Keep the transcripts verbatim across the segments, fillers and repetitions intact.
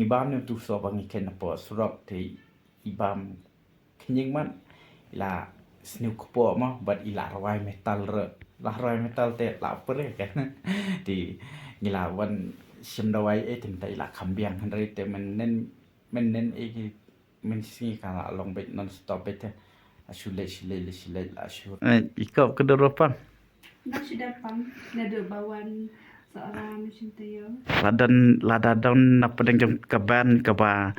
Bam ne tu so ba ngi ken na po surok te i bam khñiang man i la sniew kpoh mo bad i la rwai metal re. La rwai metal te la pere kan. Te ngi la wan shim dawai e te mynta i la kham biang hynrei te men nen men nen e ki men sngi ka la long beit non stop beit te. A shu leit shu leit leit shu leit la shu. Eh, i kop ka doro pang. Ba shu da pang na do bawan sa ora me shin tayo. La don la da don na pdeng jong ka ban kaba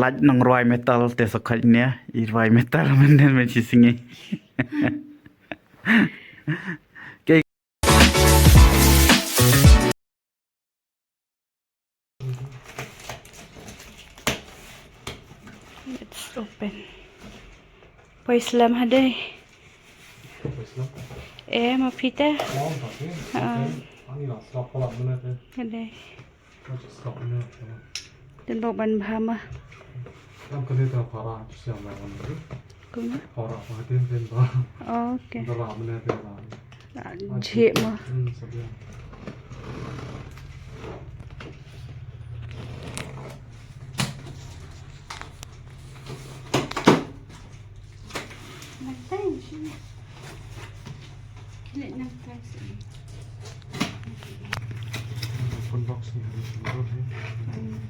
lait nong rwai metal te sa khot ne i rwai metal men nen men shi sngi. Okay. It's open. Poi slem hadai. Poi slem? Eh, ma phi te? Oh, ma phi. Ah. Okay. Ani la slap pala mene te. Hadai. Stop ne. Tin bok ban bha ma. Kam kane ta para tu siam la wan tu. Kuma? Para pa tin tin ba. Okay. Dara mene tin ba. Ah, jhe ma. Hmm, sabian. Nang tai sini. Klik nang tai sini. Open box ni harus mundur ya. Hmm.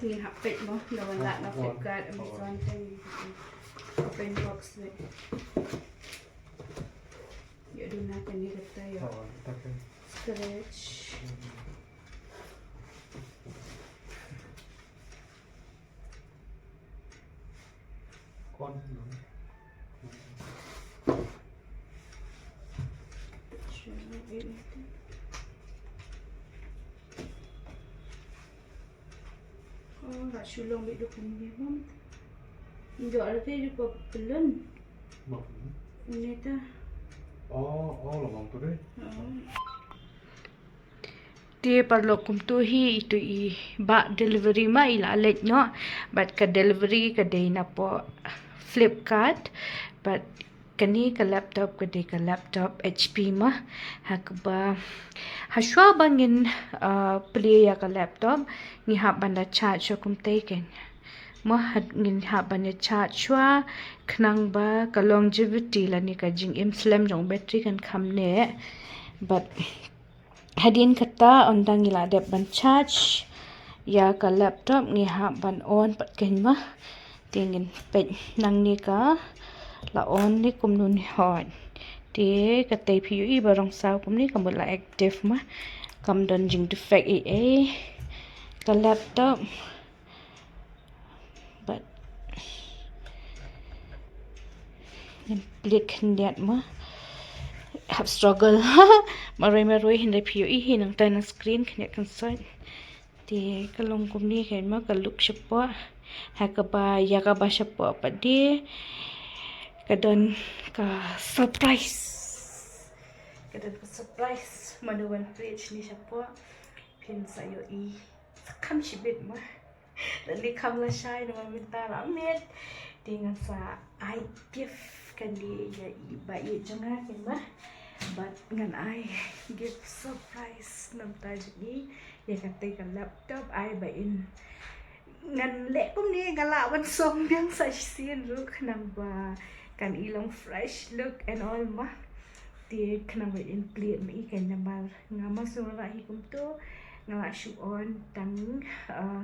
Ngin hap peit mo, na wan lad na Flipkart, Amazon te, open box ne. Ïa duna kane kata ïa. Oh, kata. Stretch. Kon. Oh, la shu long beit da kumne mo. Ïa la te ïa ko pelun. Mo. Ni ta. Oh, oh, la long tu dei. Oh. Te paralok kumto hi ito i bah delivery ma i la leit noh. Bad ka delivery ka dei na poh Flipkart. Bad kane ka laptop ka dei ka laptop H P ma. Ha kaba ha shuwa ba ngin, ah, plie ïa ka laptop ngi hap ban da charge shuwa kumta keiñ. Ma ha ngin hap ban da charge shuwa khnang ba ka longevity lane ka jingim slem jong battery kan kham neh. Bad hadien kata ynda ngi la dep ban charge ïa ka laptop ngi hap ban on pat keiñ ma. Te ngin peit nangne ka la on ne kumno ne hooid. Te katei phi ïohi ba rong saw kumne ka mut la active ma. Kam don jing defect ei ei. Ka laptop Bad ngin plie khyndiat ma. Hap struggle. Marwei marwei hynrei phi ïohi hi nangta na screen khyndiat kan sait. Te ka long kumne keiñ ma ka look shapoh. Ha kaba ïa kaba shapoh pat de ka don ka surprise. Ka don ka surprise. Mano wan plie shane shapoh. Phin sa ïohi. Sa kham shibit ma. Lane kham lashai namar mynta la miet. Te ngan sa ai gift kane ïa i ba ïeit jong nga keiñ ma. Bad ngan ai gift surprise namar jong i ïa katei ka laptop ai ba in. Ngan leh kumne nga lah ban song biang sa shisien ruh khnang ba kan i long fresh look and all ma. Te khnang ba in plie ma i keiñ namar nga ma shu lah hi kumto nga lah shu on tang, uh,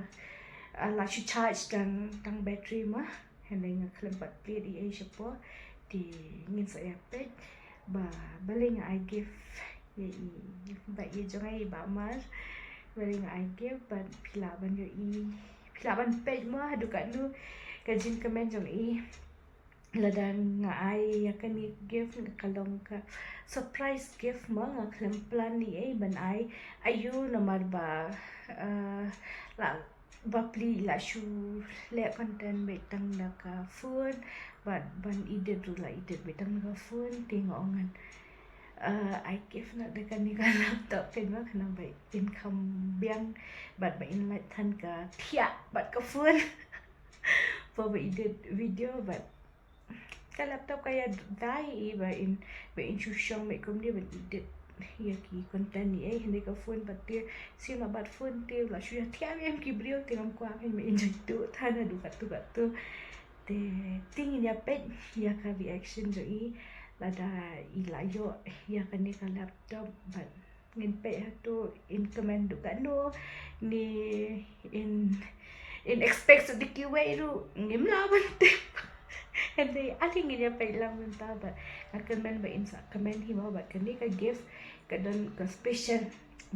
uh, lah shu charge tang, tang battery ma. Hynrei nga khlem pat plie ei ei shapoh. Te ngin sa ïa peit ba balei nga ai gift ïa i ba ïeit jong nga i Bah Mar. Ba nga ai gift bad phi lah ban ïohi, phi lah ban peit mo haduh katno ka jingkmen jong i. Lada nga ai ïa kane ka gift ka long ka surprise gift mo, nga khlem plan ei ei ban ai ïa u namar ba, eh, la bapli la shu leh content beit tang da ka phone bad ban edit ruh la edit beit tang da ka phone. Te nga ong ngan, eh, ai gift noh da kane ka laptop, kynmaw khnang ba in kham biang bad ba in lait than ka thiah bad ka phone. Ba ba edit video bad ka laptop ka ïadei i ba in, ba in shu shong beit kumne ban edit ïa ki content ei ei, hynrei ka phone pat te, sien ma bad phone te la shu ïathiah em ki briew te ngam kwah phin ba in jai tu than haduh katto katto. Te te ngin ïa peit ïa ka reaction jong i lada i la ïoh ïa kane ka laptop bad ngin peit hato in kmen haduh katno, ne in, in expect sa da kiwei ruh ngim lah ban tip. Hynrei ale ngin ïa peit lang mynta bad nga kmen ba in sa kmen hi mo bad kane ka gift ka don ka special.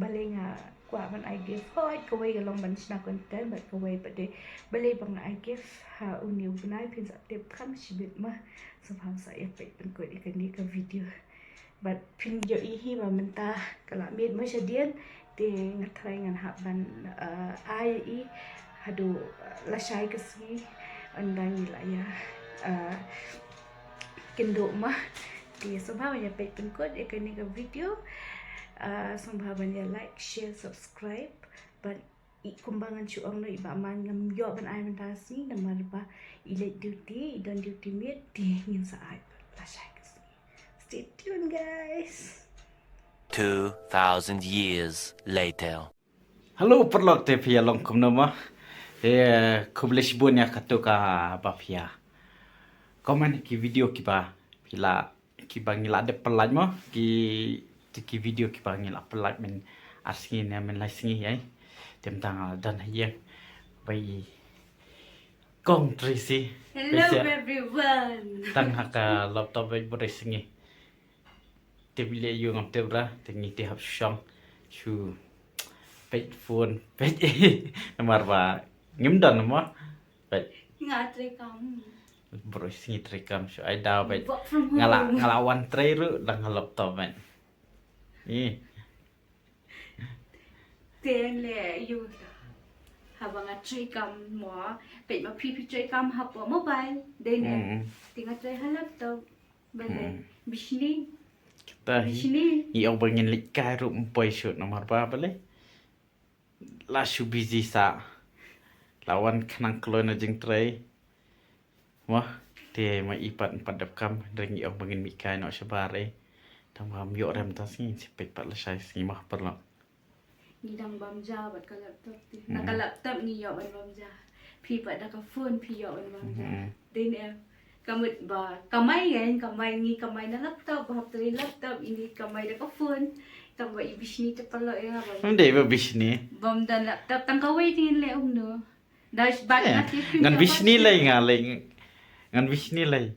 Balei nga kwah ban ai gift, hooid kawei ka long ban shna content bad kawei pat de balei ba nga ai gift ha une u bnai, phin sa tip kham shibit mo. Sngewbha sa ïa peit pynkut ïa kane ka video. Bad phin ïohi hi ba mynta ka la miet mo shadien, te nga tharai ngan hap ban, eh, ai i haduh, eh, lashai ka sngi, ynda ngi la ïa, eh, kynduh mo. Te sngewbha ban ïa peit pynkut ïa kane ka video. Eh, sngewbha ban ïa like, share, subscribe. Bad i kumba ngan shu ong noh i ba man ngam ïoh ban ai mynta ka sngi namar ba i leit duty, i don duty miet, te ngin sa ai lashai ka sngi. Stay tuned, guys. Two thousand years later. Hello paralok, te phi ïa long kumno mo? Te khublei shibun ïa kato kaba phi ïa comment ki video kiba phi la, kiba ngi la dep pyllait mo, ki, te ki video kiba ngi la pyllait mynta ar sngi ne mynta lai sngi ei. Te mynta nga la don ha ïing. Ba i Kong Tracy. Hello, peit sha, everyone. Tang ha ka laptop beit bret sngi. Tip leh ïa u ngam tip ra, te ngi te hap shong shu peit phone, peit namar ba ngim don mo. Peit. Nga trei kam. Bret sngi trei kam shu ai daw peit. Work from home. Nga la, nga la wan trei ruh da nga laptop peit. Ih. Te leh ïa u haba nga trei kam mo, peit ma phi phi trei kam hapoh mobile, dei ne. Mm. Te nga trei ha laptop. Balei? Mm. Bishni. Kita hi. Bishni. Ïa u ba ngin leit kai ruh ym poi shuh namar ba balei? La shu busy sa. La wan khnang kloi na jingtrei. Mo, te ma i pat, pat dep kam, hynrei ngi ong ba ngin mih kai noh shabar ei. Tang ba ym ïoh rem ta sngi, ngin sa peit pat lashai sngi mo paralok. Ngi dang bam ja bad ka laptop te. Na ka laptop ngi ïoh ban bam ja. Phi pat da ka phone phi ïoh ban bam ja. Dei ne em. Ka mut ba kamai ngan kamai, ngi kamai na laptop, ba hap trei laptop, ini kamai da ka phone. Tang ba i bishni te paralok ïa nga ba. Ym dei ba bishni. Bam da laptop tang kawei te ngin leh kumno. Ngan bishni lei nga lei. Ngan bishni lei.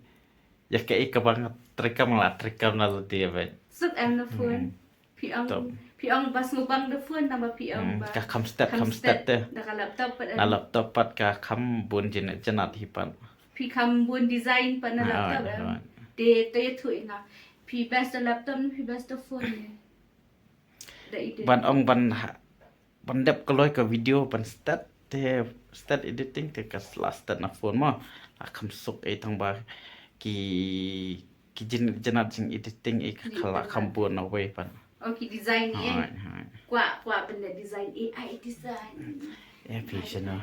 Ïa kaei kaba nga trei kam la trei kam na lade beit. Suk em na phone. Phi ong, phi ong ba sngewbang da phone tang ba phi ong ba ka kham stet, kham stet te. Da ka laptop pat. Na laptop pat ka kham bun jin, jinat hi pat. Phi kham bun design pat na laptop em. Te to ïathuh ïa nga. Phi best da laptop ne phi best da phone ne? Ban ong ban ha, ban dep kloi ka video ban stet te, stet editing te ka la stet na phone mo. La kham suk ei tang ba ki, ki jin, jinat jing editing ei ka la kham bun na wei pat. Oh, ki design ei. Kwah, kwah ban leh design, A I design. Eh, phi sha no.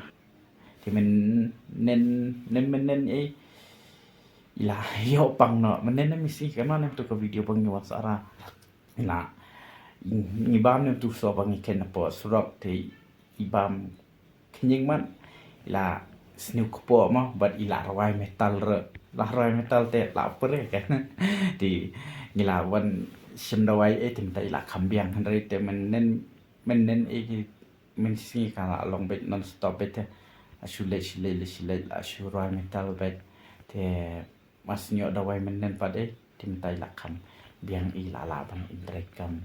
Te mynnin, mynnin ei. I la ïoh pang noh mynnin ne misi kano ne tu ka video pang ïoh sara. Ina, ngi bam ne tu so ba ngi ken na po surok te i bam khñiang mat, i la sniew kpoh mo, bad i la rwai metal re. La rwai metal te la pere kan. Te ngi la wan shim dawai eh, te mynta i la kham biang hynrei te mynnin, mynnin eh ki, mynnin sngi ka la long beit non stop beit te. A shu leit, shu leit, leit, shu leit, a shu rwai metal beit. Te Mas ñiuh dawai mynnin pat eh, te mynta i la kham biang, i la lah ban in trei kam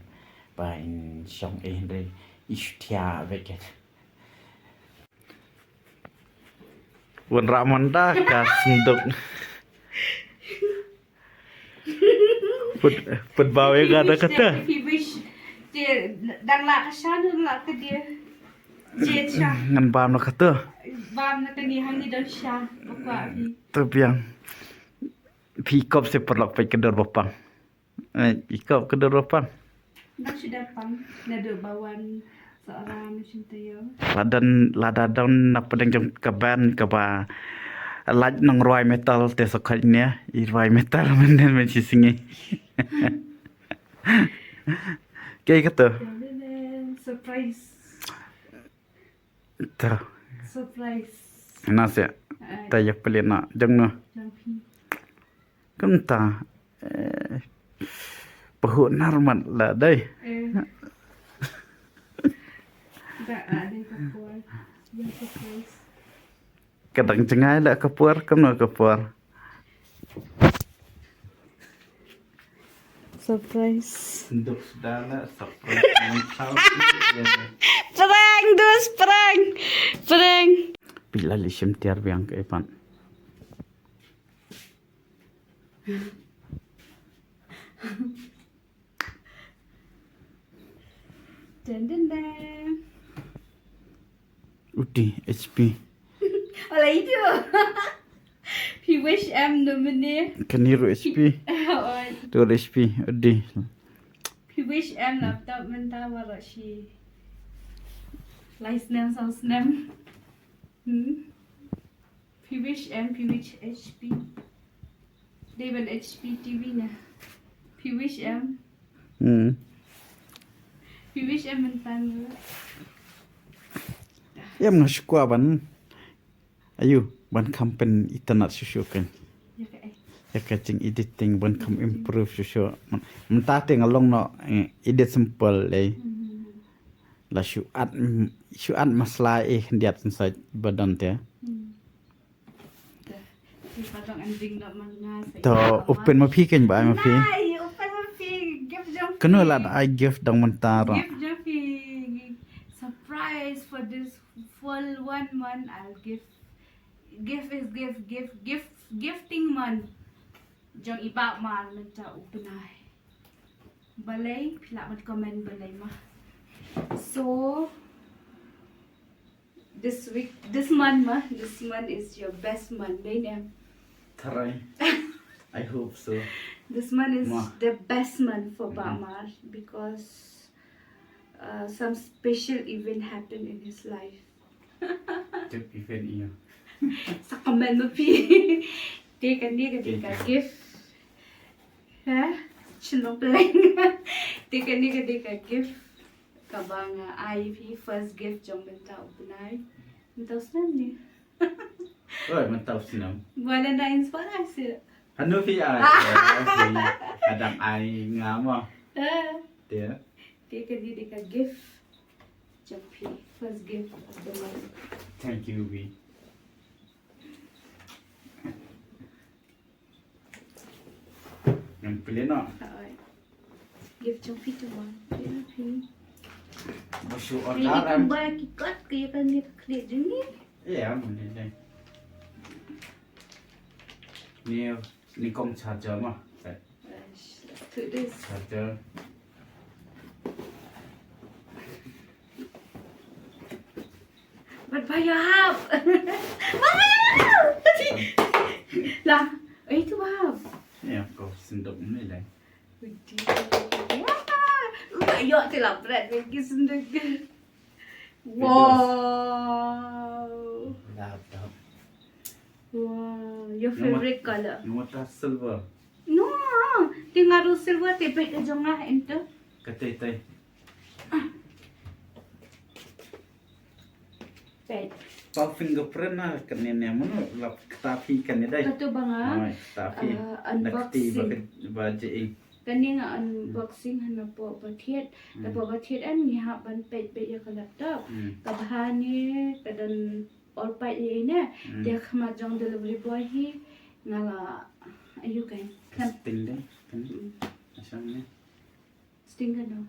ba in shong eh hynrei Ish, tia beket. Wan ra manda ka senduk. Put put bawe ka da kata. If you wish, te dang la ka sha nu la ka dia. Je cha. Ngan bam na kata. Bam na ka ni hangi don sha. Bakwa phi. Tu biang. Phi kop se perlok pek kedor bapang. Eh, ikop kedor bapang. Nang sudah pang. Nado bawan seorang musim tayo. Ladan lada don na pedeng jong kaban kaba laj nong roi metal te sokaj ne i roi metal menden men si singi. Kei kata. Surprise. Ta. Surprise. Nasi. Ai. Ta yak pelit na jong no. Jong phi. Kumta. Eh, pahu narmat la dai. Eh. Da ada ka por. Yang surprise. Kadang jengai la ka por, kumno ka por. Surprise. Duk sdala surprise. Prank dus prank. Prank. Bila li shim tiar biang ke pan. Dun, dun, dun. Uti H P. Ola itu. Phi wish em nomine. Kaniru H P. Oi. Tu H P. Uti. Phi wish em laptop menta wala shi. Lai snem saw snem. Hmm. Phi wish em, phi wish H P. Dei ban H P T V na. Phi wish em. Hmm. Phi wish em mentan. Em nga shukwa ban. Ayu, ban kam pen itanat shushu kan. Ya ka eh. Ya ka jing editing ban kam improve shushu. Menta te nga long no, eh, edit simple lei. Hmm. La shu at, mm, shu at masla eh khyndiat sensai badon te. Hmm. To open ma phi kan ba ma phi. Nai, open ma phi. Gift jong phi. Kano la ai gift dang menta ro. Gift jong phi. Surprise for this full one month. I'll give. Gift is gift, gift, gift, gifting month. Jong i Bah Mar mynta u bnai. Balei, phi lah ban comment balei ma. So, this week, this month ma, this month is your best month, dei ne? Tharai. I hope so. This month is the best month for Bah Mar because uh, some special event happened in his life. Tip event ïa. Sa comment ma phi. Te kane ka dei ka gift. Ha? Shnong pleng. Te kane ka dei ka gift. Kaba nga ai phi first gift jong mynta u bnai. Mynta u snem ne. Oi, mynta u snem. Wala na inspire sih. Hanu phi ai. Adam ai nga ma. Eh. Te. Te kane dei ka gift. Jong phi, first gift of the month. Thank you, Wi. Ngam plie noh. Oi. Gift jong phi tu ma. Plie noh phi. Ba shu order. Ni kumba ki kot ki kan ni ka khlieh jong ni. Ïa, mun ni dei. Ni, ni kong charger ma. Let's do this. Charger. But by your half. Wow! La, itu half. Ya, kau sendok ni lah. Wah, yo ti la bread lagi sendok. Wow. Laptop. Wow, your favorite color. Number silver. No, tinggal silver te pet jong nga ento. Katai tai. Pet. Pau fingerprint na kane ne mano lap kata phi kane dai. Katu banga. Ai, kata phi. Uh, unboxing. Ba je. Kane nga unboxing hana po bathiet. Da po bathiet an ngi hap ban pet pet ya ka laptop. Ka bha ne ka dan all pet ye ne. Te khmat jong delivery boy hi nga la ayu kan. Sting dai. Kan. Asam ne. Sting kan dong.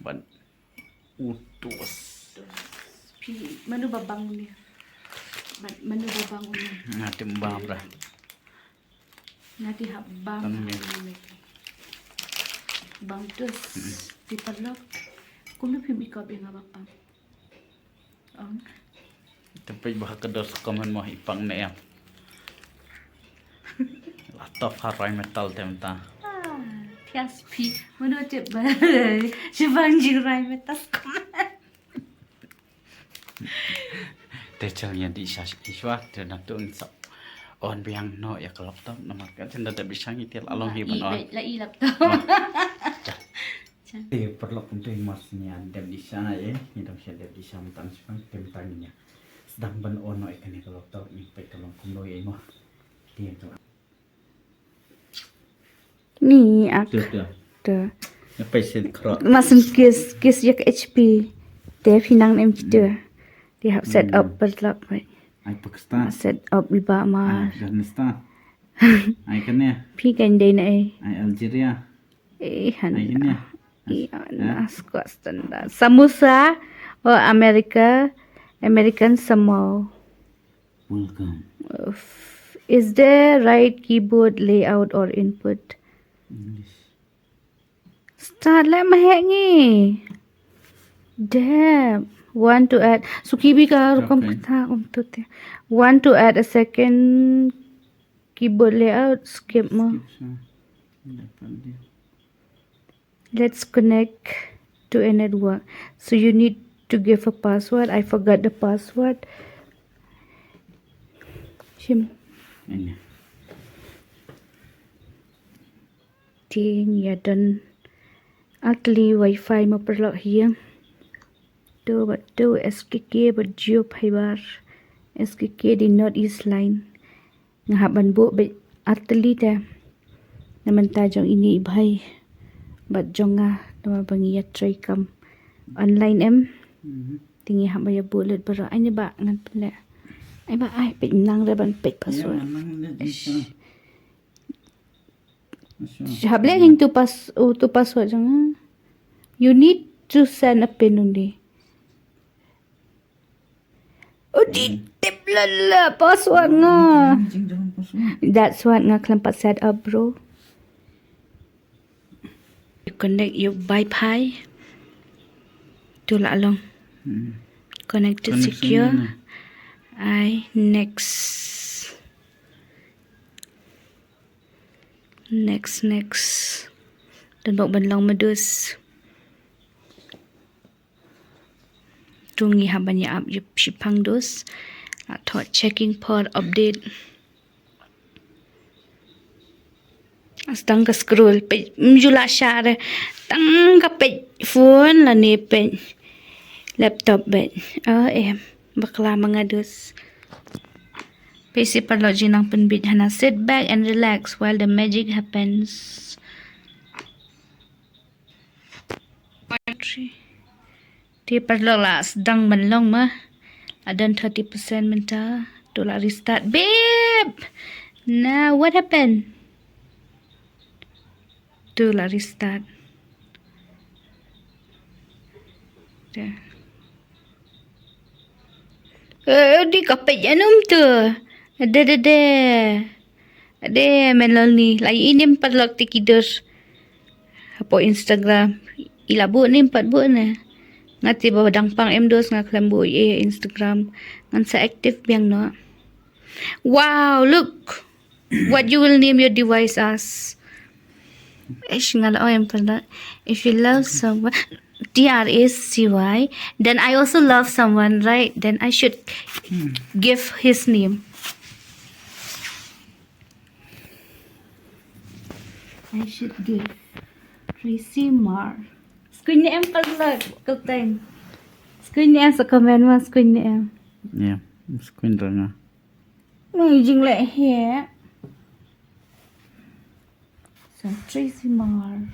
Bad u toast. Phi, mano ba bang une? Bad mano ba bang une? Nga te ym bang re. Nga te hap bang. Tang ne. Bang toast. Phi paralok. Kumno phim i kop ïa nga ba pang? Ong. Te peit ba ha ka dor sa comment mo i pang ne em. La tough ha Rheinmetall te mynta. Ah, thias phi. Mano tip ba shibang jing Rheinmetall sa comment. Te chal ngi dih sha shuwa te nangtu ngin sa on biang noh ïa ka laptop namar ka tynda dep dih sha ngi te la long hi ban on. La i laptop. Te paralok kumta hi mas ngi dep dih sha eh ngi dang sha dep dih sha mynta shuwa te mynta ngi ïa sdang ban on noh ïa kane ka laptop ngi peit ka long kumno ïa mo. Te to. Ni ak. Te. Te. Apa isi kerot? Masem kis kis yak H P. Te phi nang em te. Te hap set up paralok mai. Ai Pakistan. Set up iba ma. Ai Afghanistan. Ai kane. Phi kan dei na ai. Ai Algeria. Eh han. Ai kane. Ïa na squat standard. Samosa o America. American Samoa. Welcome. Is there right keyboard layout or input? English. Start lah mahek ngi. Dep. Want to add. Suki bi ka rukom Okay. Kata um tu te. Want to add a second keyboard layout. Skip mo. Skip, sir. Dapat dia. Let's connect to a network. So you need to give a password. I forgot the password. Shim. Ini. Te ngi ïa don ar tylli wifi ma paralok hi. To bad to S K K bad Jio Fiber. S K K dei North East Line. Nga hap ban buh bad ar tylli te. Na mynta jong ine i bhai bad jong nga, namar ba ngi ïa trei kam online em. Mhm. Te ngi hap ban ïa buh lut baroh. Ai ne ba ngan pynleh. Ai ba ai peit nang re ban peit Ya, password. nang dia di sana. Masuk. Hap leh king tu pass, oh, tu password jong nga. You need to send a pin only. Oh, di tip la la password nga. Jing dalam password. That's what nga khlem pat set up, bro. You connect your Wi-Fi. Tu la long. Hmm. Connected Connection secure. Mana? Ai next. Next, next. Don bok ban long ma dus. Tu ngi hap ban ïa ap ïa shiphang dus. Ato checking for update. As tang ka scroll peit, mm, ju la share. Tang ka peit phone lane peit laptop beit. Oh em, bakla ma nga dus. Peit shi paralok jingïalang pynbit hana. Sit back and relax while the magic happens. Te paralok la sdang ban long ma. La don thirty percent mynta. To la restart. Babe! Now what happened? To la restart. Te. Eh, di ka peit ïa num tu. De, de, de. De, men lol ni. Lai inim paralok te ki dur. Hapoh Instagram. I la buh nim pat buh ne. Nga te ba dang pang em dus nga khlem buh ïa Instagram. Ngan sa active biang noh. Wow, look. What you will name your device as? Ish, nga la ong em paralok. If you love someone, T R A C Y, then I also love someone, right? Then I should give his name. I should give Tracy Mar. Skuin ne em paralok, kyrteng. Skuin ne em sa comment ma, skuin ne em. Ya, skuin ranga. Ngi jingleh heh. Sa Tracy Mar.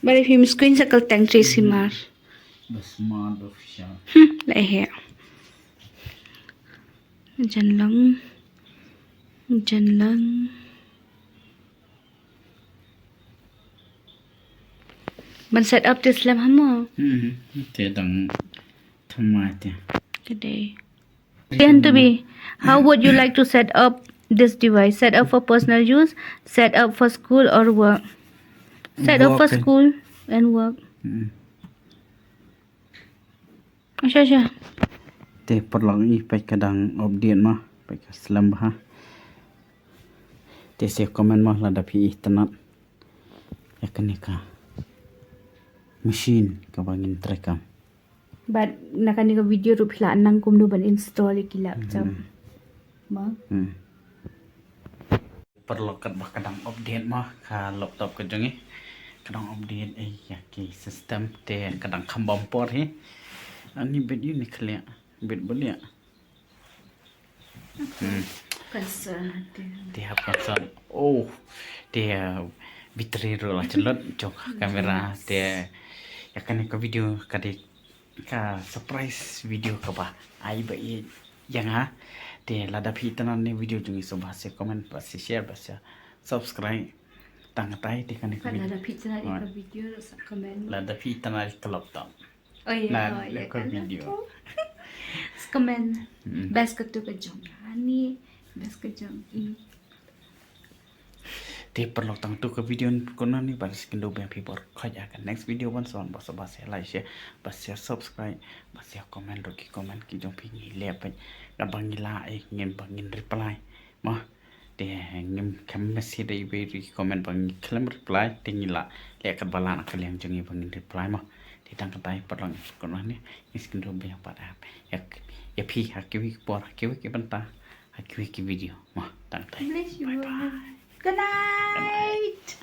Bad phim skuin sa kyrteng Tracy Mar. Bas Mar official. Hmm, leh heh. Jan lang. Jan lang. Ban set up te slem ha mo. Hmm, te dang thamai te. Ka dei. Then to be, how would you like to set up this device? Set up for personal use, set up for school or work? Set up for Work, eh. School and work. Hmm. Asha, asha. Te paralok ngi peit ka dang update ma, peit ka slem bha. Te sa comment ma lada phi itynnad ïa kane ka machine kaba ngin trei kam. Bad na kane ka video ruh phi lah nang kumno ban install ïa ki laptop. Hmm. Ma. Hmm. Paralok katba ka dang update ma ka laptop ka jong ngi. Ka dang update, eh, ïa ki system te ka dang kham bam por hi. Ani bit ïa ni khlieh, bit balieh. Hmm. Concern te. Te hap concern. Oh, te, uh, battery ruh la chynlut jong ka camera te. Ïa kane ka video ka dei ka surprise video kaba ai ba ïeit ïa nga. Te lada phi itynnad ne video jong ngi sngewbha sa comment bad sa share bad sa subscribe. Tang katai te kane ka video. Lada phi itynnad ïa ka video sa comment. Lada phi itynnad ïa ka laptop. Oh, ïa, na, oh, ïa ka video. comment. Mm. Best katu ka jong ani, best ka jong i. Te paralok, tang tu ka video kano ni, bad sngewdei biang phi por khot ïa ka next video ban sa wan, bad sa, bad sa like, share, bad sa subscribe, bad sa comment ruh ki comment ki jong phi, ngi leh pat. Katba ngi lah, eh, ngim pat ngin reply. Mo. Te ngim, kam message da iwei ruh ki comment ba ngi khlem reply, te ngi lah leh katba lah na ka liang jong ngi ba ngin reply mo. Te tang katai paralok, kano ni, ngi sngewdei biang pat ap ïa, ïa phi ha kiwei ki por, ha kiwei ki bynta, ha kiwei ki video. Mo, tang katai. Bless you. Bye bye. Good night.